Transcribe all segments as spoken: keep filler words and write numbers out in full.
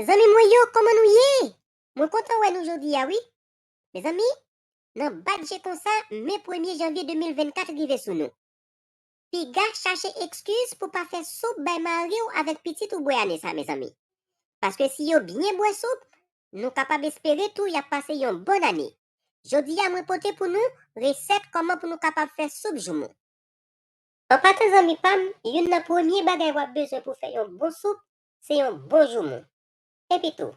Zanmi mwen yo, kòman nou ye? Mwen kontan wè nou jodi a, wi. Mezanmi, nan bat je konsa, men premye janvye de mil vennkat rive sou nou. Piga chache ekskiz pou pa fè soup bay mari w avèk pitit ou bwè ane sa, mezanmi. Paske si yo byen bwè soup, nou kapab espere tou y ap pase yon bòn ane. Jodi a, mwen pote pou nou resèt kòman pou nou kapab fè soup joumou. An patan, zanmi pa m, youn nan premye bagay w ap bezwen pou fè yon bon soup, se yon bon joumou. Epitou,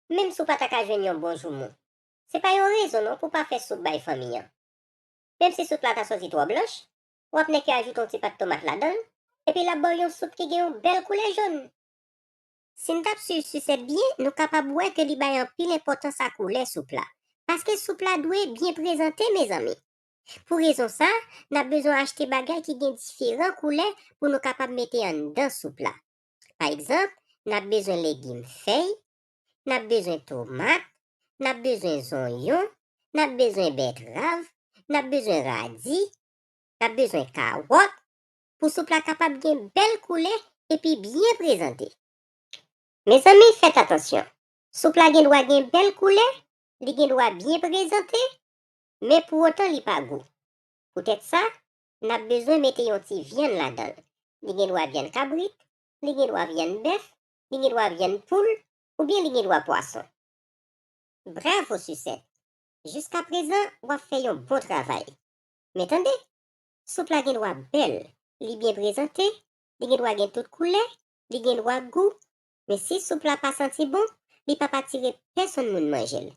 menm si w pa ta ka jwenn yon bon joumou, se pa yon rezon non pou pa fè soup bay fanmi an. Menm si soup la ta soti twò blanch, w ap nèk ajoute yon ti pat tomat ladan l, epi l ap ba w yon soup ki gen yon bèl koulè jòn. Si n t ap swiv Sisèt byen, nou kapab wè ke li bay anpil enpòtans a koulè soup la, paske soup la dwe byen prezante, mezanmi. Pou rezon sa, n ap bezwen achte bagay ki gen diferan koulè pou nou kapab mete anndan soup la. Pa egzanp, n ap bezwen legim fèy, n ap bezwen tomat, n ap bezwen zonyon, n ap bezwen bètrav, n ap bezwen radi, n ap bezwen kawòt, pou soup la kapab gen bèl koulè epi byen prezante. Mezanmi, fèt atansyon. Soup la gen dwa gen bèl koulè, li gen dwa byen prezante, men pou otan li pa gou. Poutèt sa, n ap bezwen mete yon ti vyann ladan l. Li gen dwa vyann kabrit, li gen dwa vyann bèf, li gen dwa vyann poul, oubyen li gen dwa pwason. Bravo, Sisèt! Jiskaprezan, w ap fè yon bon travay. Men tande, soup la gen dwa bèl, li byen prezante, li gen dwa gen tout koulè, li gen dwa gou, men si soup la pa santi bon, li p ap atire pèsonn moun manje l.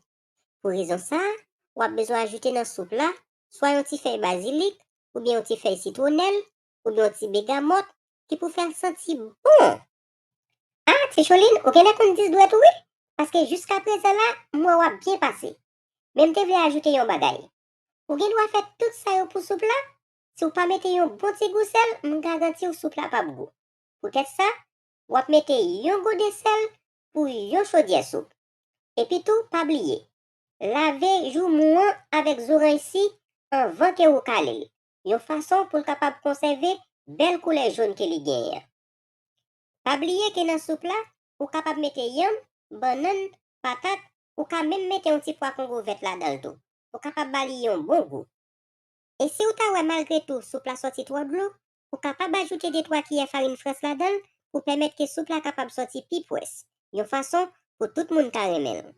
Pou rezon sa a, w ap bezwen ajoute nan soup la swa yon ti fèy bazilik, oubyen yon ti fèy sitwonèl, oubyen yon ti begamòt, ki pou fè l santi bon. A, Ti Cholin, ou genlè konn dis dwèt ou wi, paske jiskaprezan la, m wè w ap byen pase. Men m te vle ajoute yon bagay. Ou gen dwa fè tout sa yo pou soup la, si w pa mete yon bon ti gou sèl, m garanti w soup la p ap gou. Poutèt sa, w ap mete yon gode sèl pou yon chodyè soup. Epitou, pa bliye, lave joumou an avèk zoranj si anvan ke ou kale l, yon fason pou l kapab konsève bèl koulè jòn ke li genyen an. Pa bliye ke nan soup la, ou kapab mete yanm, bannann, patat, ou ka menm mete yon ti pwa kongo vèt ladan l tou. Ou kapab ba li yon bon gou. E si w ta wè malgre tou soup la sòti twò dlo, ou kapab ajoute de twa kiyè farin frans ladan l pou pèmèt ke soup la kapab sòti pi pwès, yon fason pou tout moun ka renmen l.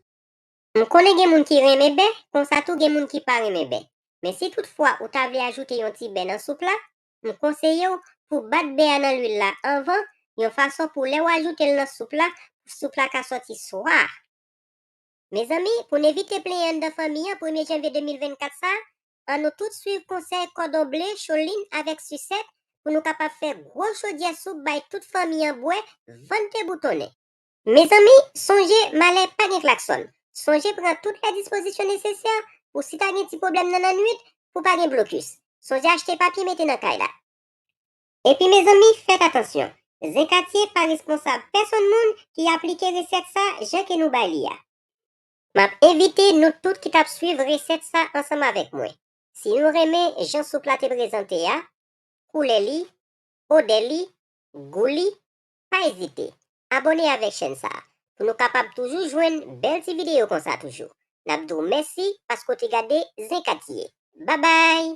M konnen gen moun ki renmen bè, konsa tou gen moun ki pa renmen bè. Men si toutfwa ou ta vle ajoute yon ti bè nan soup la, m konseye w pou bat bè a nan lwil la anvan, yon fason pou lè w ajoute l nan soup la, soup la ka sòti swa. Mezanmi, pou n evite plenyen anndan fanmi an premye janvye de mil vennkat sa a, ann nou tout swiv konsèy kòdon ble, Cholin avèk Sisèt pou nou kapab fè gwo chodyè soup bay tout fanmi an bwè, van te boutonnen. Mezanmi, sonje, malè pa gen klaksòn. Sonje pran tout lè dispozisyon nesesè pou si ta gen ti pwoblèm nan lannwit, pou pa gen blokis. Sonje achte papye mete nan kay la. Epi mezanmi, fèt atansyon. Zen Katye pa responsab pèsonn moun ki aplike resèt sa jan ke nou bay li a. M ap envite nou tout ki t ap swiv resèt sa ansanm avèk mwen. Si nou renmen jan soup la te prezante a, koulè li, odè li, gou li, pa ezite, abòne avèk chèn sa a pou nou kapab toujou jwenn bèl ti videyo konsa toujou. N ap di w mèsi paske w te gade Zen Katye. Babay!